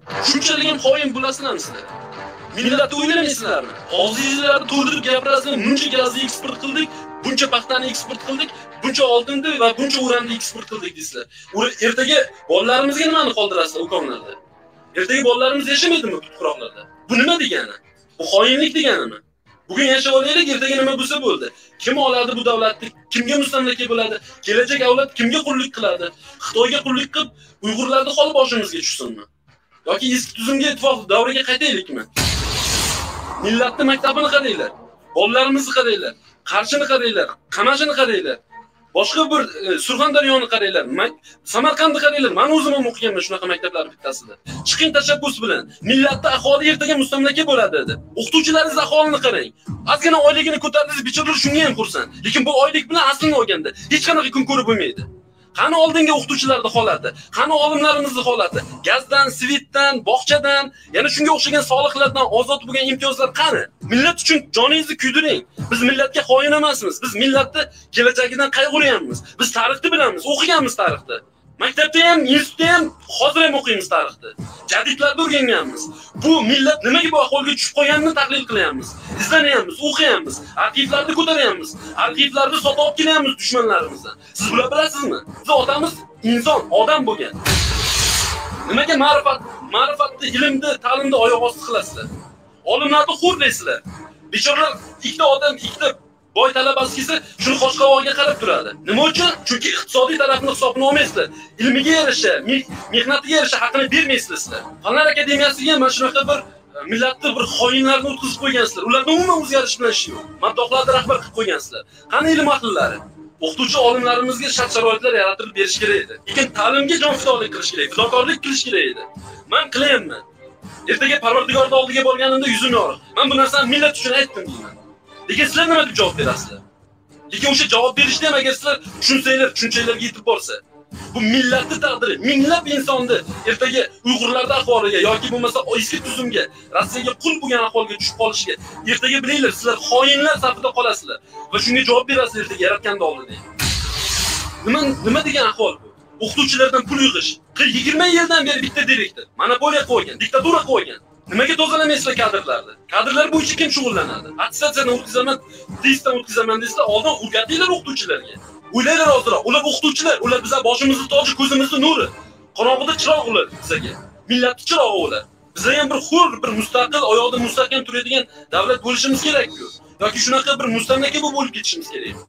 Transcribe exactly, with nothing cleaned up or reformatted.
Shunchalik ham xoin bo'lasizlarmi sizlar? Millatni o'ylamaysizlarmi? Og'zingizlarni to'ldirib gapirasizlar, muncha gazni eksport qildik, buncha paxtani eksport qildik, buncha oltinni va buncha uranni eksport qildik deysizlar. Ertaga bolalarimizga nimani qoldirasizlar ukamlarda? Ertaga bolalarimiz yashamaydimi bu tuproqlarda? Bu nima degani? Bu xoinlik deganimi? Bugun yashab olaylik, ertaga nima bo'lsa bo'ldi. Kim oladi bu davlatni? Kimga mustamlaka bo'ladi? Kelajak avlod kimga qullik qiladi? Xitoyga qullik qilib, uyg'urlarni holi boshimizga tushsinmi? Yoki eski tuzumga, ittifoq davriga qaytaylikmi? Millatni maktabini qaranglar. Bolalarimizni qaranglar. Qarshini qaranglar. Qamashini qaranglar. Boshqa bir, e, Surxondaryoni qaranglar. Ma-, Samarqandni qaranglar. Men o'zim ham o'qiganman shunaqa maktablarni bittasida. Chiqing tashabbus bilan. Millatda aholi ertaga mustamlaka bo'ladi dedi. O'qituvchilaringiz aholini qarang. Ozgina oyligini ko'tardingiz, bechoralar shunga ham xursand. Lekin bu oylik bilan aslini olganda hech qanaqa kun ko'rib bo'lmaydi. Qani oldingi o'qituvchilarni holati? Qani olimlarimizni holati? Gazdan, svetdan, bog'chadan, yana shunga o'xshagan soliqlardan ozod bo'lgan imtiyozlar qani? Millat uchun joningizni kuydiring. Biz millatga xoin emasmiz. Biz millatni kelajagidan qayg'uryapmiz. Biz tarixni bilamiz, o'qiganmiz tarixni. Maktabda ham, institutda ham, hozir ham o'qiymiz tarixni. Jadidlarni o'rganganmiz. Bu millat nimaga bu ahvolga tushib qolganini tahlil qilyapmiz. Izlanyapmiz, o'qiyapmiz, arxivlarni ko'taryapmiz, arxivlarni sotib olib kelyapmiz dushmanlarimizdan. Siz bular bilasizmi? Bizni otamiz inson, odam bo'lgan. Nimaga ma'rifat, ma'rifatni, ilmni, ta'limni oyoq osti qilasizlar? Olimlarni xo'rlaysizlar. Bechoralar ikkita odam, ikkita boy talabasi kelsa, shuni qosh qovog'iga qarab turadi. Nima uchun? Chunki iqtisodiy tarafini hisobini olmaysizlar. Ilmiga yarasha, me-, mehnatiga yarasha haqini bermaysizlar sizlar. Fanlar akademiyasiga mana shunaqa bir, e, millatni bir xoinlarni o'tkazib qo'ygansizlar. Ularda umuman o'zgarish bilan ish yo'q. Maddohlarni rahbar qilib qo'ygansizlar. Qani ilm ahllari? O'qituvchi olimlarimizga shart-sharoitlar yaratilib berish kerak edi. Lekin ta'limga jon fidolik qilish kerak, fidokorlik qilish kerak edi. Men qilyapman. Ertaga Parvardigorni oldiga borganimda yuzim yorug'. Men bu narsani millat uchun aytdim deyman. Lekin sizlar nima deb javob berasizlar? Lekin o'sha javob berishni ham agar sizlar tushunsanglar, tushunchanglarga yetib borsa, bu millatni taqdiri, minglab insonni ertaga uyg'urlarni ahvoliga yoki bo'lmasa eski tuzumga, Rossiyaga qul bo'lgan ahvolga tushib qolishiga ertaga bilinglar, sizlar xoinlar safida qolasizlar va shunga javob berasiz ertaga Yaratganni oldida. Nima, nima degan ahvol bu? O'qituvchilardan pul yig'ish. Qirq, yigirma yildan beri bitta direktor monopoliya qilib olgan, diktatura qilib olgan. Nimaga tozalamaysizlar kadrlarni? Kadrlar bo'yicha kim shug'ullanadi? Attestatsiyadan o'tkazaman, testdan o'tkazaman deysizlar, oldin o'rgatinglar o'qituvchilarga. O'ylanglar ozroq. Ular o'qituvchilar, ular bizlar boshimizni toji, ko'zimizni nuri. Qorong'uda chiroq ular bizlarga. Millatni chirog'i ular. Bizlar ham bir hur, bir mustaqil, oyog'ida mustahkam turadigan davlat bo'lishimiz kerak-ku. Yoki shunaqa bir mustamlaka bo'lib o'lib ketishimiz kerakmi?